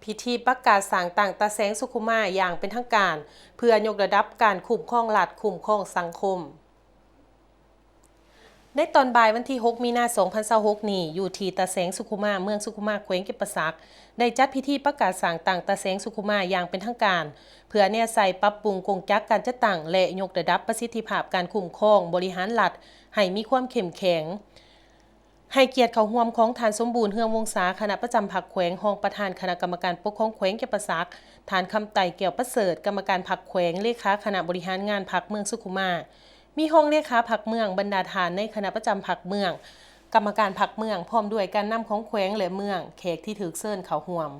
ພິທີປະກາດສ້າງຕັ້ງຕາແສງສຸຂຸມາຢ່າງເປັນທາງການ ເພື່ອຍົກລະດັບການຄຸ້ມຄອງລັດ, ຄຸ້ມຄອງສັງຄົມ. ໃນຕອນບ່າຍວັນທີ ຫົກ ມີນາ ສອງພັນຊາວຫົກ ນີ້, ຢູ່ທີ່ຕາແສງສຸຂຸມາ, ເມືອງສຸຂຸມາ, ແຂວງຈຳປາສັກ, ໄດ້ຈັດພິທີປະກາດສ້າງຕັ້ງຕາແສງສຸຂຸມາຢ່າງເປັນທາງການ ເພື່ອແນໃສ່ປັບປຸງກົງຈັກການຈັດຕັ້ງ ແລະ ຍົກລະດັບປະສິດທິພາບການຄຸ້ມຄອງບໍລິຫານລັດໃຫ້ມີຄວາມເຂັ້ມແຂງ. ໃຫ້ກຽດເຂົ້າຮ່ວມຂອງທ່ານ ສົມບູນ ເຮືອງວົງສາ, ຄະນະປະຈຳພັກແຂວງ, ຮອງປະທານຄະນະກຳມະການປົກຄອງແຂວງຈຳປາສັກ, ທ່ານ ຄຳໄຕ ແກ້ວປະເສີດ, ກຳມະການພັກແຂວງ, ເລຂາຄະນະບໍລິຫານງານພັກເມືອງສຸຂຸມາ, ມີຮອງເລຂາພັກເມືອງ, ບັນດາທ່ານໃນຄະນະປະຈຳພັກເມືອງ, ກຳມະການພັກເມືອງ, ພ້ອມດ້ວຍການນຳຂອງແຂວງ ແລະ ເມືອງ, ແຂກທີ່ຖືກເຊີນເຂົ້າຮ່ວມ.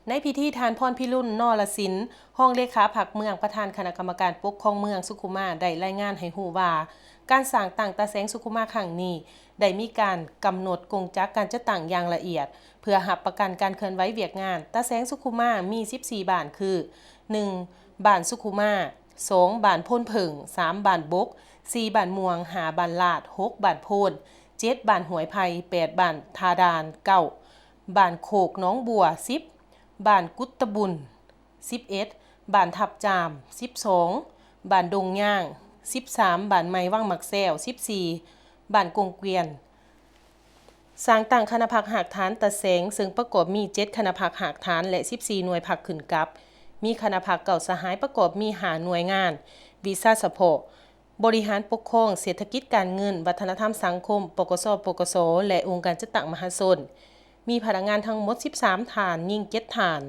ໃນພິທີ, ທ່ານ ພອນພິລຸນ ນໍລະສິນ, ຮອງເລຂາພັກເມືອງ, ປະທານຄະນະກຳມະການປົກຄອງເມືອງສຸຂຸມາ ໄດ້ລາຍງານໃຫ້ຮູ້ວ່າ ການສ້າງຕັ້ງຕາແສງສຸຂຸມາຄັ້ງນີ້ ໄດ້ມີການກຳນົດກົງຈັກການຈັດຕັ້ງຢ່າງລະອຽດ ເພື່ອຮັບປະກັນການເຄື່ອນໄຫວວຽກງານ. ຕາແສງສຸຂຸມາມີສິບສີ່ບ້ານ ຄື ໜຶ່ງ ບ້ານສຸຂຸມາ, ສອງ ບ້ານໂພນເຜິ້ງ, ສາມ ບ້ານບົກ, ສີ່ ບ້ານມ່ວງ, ຫ້າ ບ້ານລາດ, ຫົກ ບ້ານໂພນ, ເຈັດ ບ້ານຫ້ວຍໄຜ່, ແປດ ບ້ານທ່າດ່ານ, ເກົ້າ ບ້ານໂຄກໜອງບົວ, ສິບ ບ້ານກຸດຕະບຸນ, ສິບເອັດ ບ້ານທັບຈາມ, ສິບສອງ ບ້ານດົງຍາງ, ສິບສາມ ບ້ານໃໝ່ວັງໝາກແຊວ, ສິບສີ່ ບ້ານກົງກວຽນ. ສ້າງຕັ້ງຄະນະພັກຮາກຖານຕາແສງ ເຊິ່ງປະກອບມີເຈັດຄະນະພັກຮາກຖານ ແລະ ສິບສີ່ໜ່ວຍພັກຂຶ້ນກັບ, ມີຄະນະພັກເກົ້າສະຫາຍ ປະກອບມີຫ້າໜ່ວຍງານ, ວິຊາສະເພາະ, ບໍລິຫານປົກຄອງ, ເສດຖະກິດການເງິນ, ວັດທະນະທຳສັງຄົມ, ປກສ, ປກສ ແລະ ອົງການຈັດຕັ້ງມະຫາຊົນ, ມີພະນັກງານທັງໝົດສິບສາມທ່ານ, ຍິງເຈັດທ່ານ.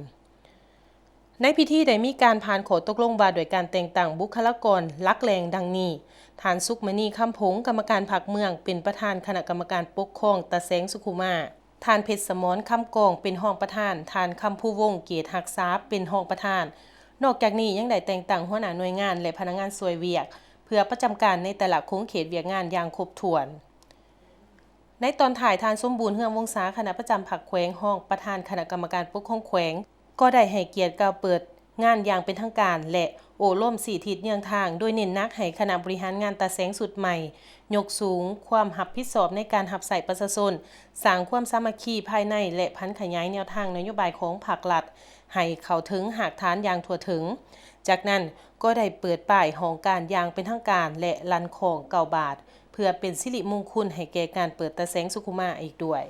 ໃນພິທີໄດ້ມີການຜ່ານຂໍ້ຕົກລົງວ່າດ້ວຍການແຕ່ງຕັ້ງບຸກຄະລາກອນຫຼັກແຫຼ່ງດັ່ງນີ້: ທ່ານ ສຸກມະນີ ຄຳຜົງ, ກຳມະການພັກເມືອງ, ເປັນປະທານຄະນະກຳມະການປົກຄອງຕາແສງສຸຂຸມາ, ທ່ານ ເພັດສະໝອນ ຄຳກອງ, ເປັນຮອງປະທານ, ທ່ານ ຄຳພູວົງ ເກດຮັກສາ, ເປັນຮອງປະທານ. ນອກຈາກນີ້ຍັງໄດ້ແຕ່ງຕັ້ງຫົວໜ້າໜ່ວຍງານ ແລະ ພະນັກງານຊ່ວຍວຽກ ເພື່ອປະຈຳການໃນແຕ່ລະຂົງເຂດວຽກງານຢ່າງຄົບຖ້ວນ. ໃນຕອນທ້າຍ, ທ່ານ ສົມບູນ ເຮືອງວົງສາ, ຄະນະປະຈຳພັກແຂວງ, ຮອງປະທານຄະນະກຳມະການປົກຄອງແຂວງ, ກໍໄດ້ໃຫ້ກຽດກ່າວເປີດງານຢ່າງເປັນທາງການ ແລະ ໂອ້ລົມຊີ້ທິດເຍືອງທາງ, ໂດຍເນັ້ນໜັກໃຫ້ຄະນະບໍລິຫານງານຕາແສງຊຸດໃໝ່ ຍົກສູງຄວາມຮັບຜິດຊອບໃນການຮັບໃຊ້ປະຊາຊົນ, ສ້າງຄວາມສາມັກຄີພາຍໃນ ແລະ ຜັນຂະຫຍາຍແນວທາງນະໂຍບາຍຂອງພັກລັດ ໃຫ້ເຂົ້າເຖິງຮາກຖານຢ່າງທົ່ວເຖິງ. ຈາກນັ້ນກໍໄດ້ເປີດປ້າຍຫ້ອງການຢ່າງເປັນທາງການ ແລະ ລັ່ນຄ້ອງເກົ້າບາດ ເພື່ອເປັນສິລິມົງຄຸນໃຫ້ແກ່ການເປີດຕາແສງສຸຂຸມາອີກດ້ວຍ.